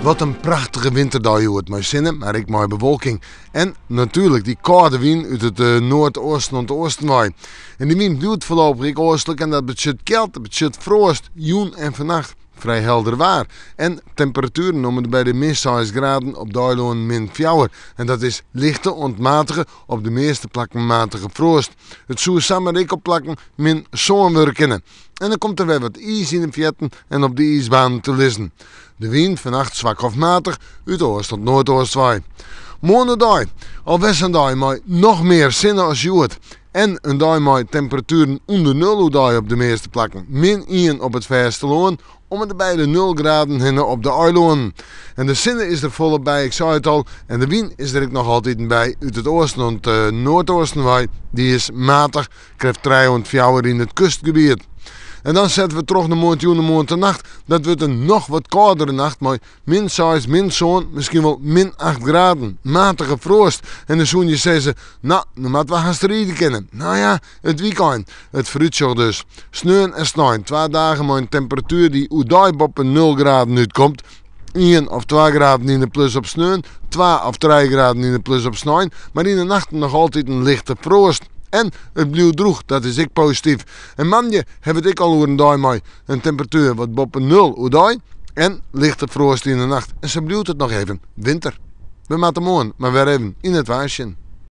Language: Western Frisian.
Wat in prachtige winterdei hjoed mei sinne, mar ek mei bewolking. En natuerlik dy kâlde wyn út it noardeasten oant oasten wei. En dy wyn bliuwt foarlopich ek oastlik en dat betsjut kjeld, dat betsjut froast, jûn en fannacht. Frij helder waar en temperatueren om en by de min seis graden, op de eilannen min fjouwer. En dat is lichte oant matige, op de measte plakken matige froast. It soe samar ek op plakken min sân wurde kinne. En dan komt der wer wat iis yn de fearten en op de iisbanen te lizzen. De wyn fannacht swak of matich út oast oant noardeast wei. Moarn-oerdei alwer sa'n dei mei noch mear sinne as hjoed. En in dei mei temperatueren ûnder nul oerdei op de measte plakken. Min ien op it fêstelân, om en by de nul graden hinne op de eilannen. En de sinne is der folop by, ik sei it al. En de wyn is der ek noch altiten by út it oasten oant noardeasten wei. Dy is matich, krêft trije oant fjouwer yn it kustgebiet. En dan sette we troch nei moarntejûn en moarntenacht. Dat wurdt in noch wat kâldere nacht mei min seis, min sân, miskien wol min acht graden. Matige froast. En dan soene je sizze, no, no moatte we hast ride kinne. No ja, it wykein. It foarútsjoch dus. Sneon en snein, twa dagen mei in temperatuer dy't oerdei boppe nul graden útkomt. Ien of twa graden yn de plus op sneon, twa of trije graden yn de plus op snein, mar yn de nachten noch altyd in lichte froast. En it bliuwt drûch, dat is ek posityf. En moandei hawwe we it ek al oer in dei mei in temperatuer wat boppe nul oerdei en lichte froast yn de nacht. En sa bliuwt it noch even winter. We moatte moarn mar wer even yn it waar sjen.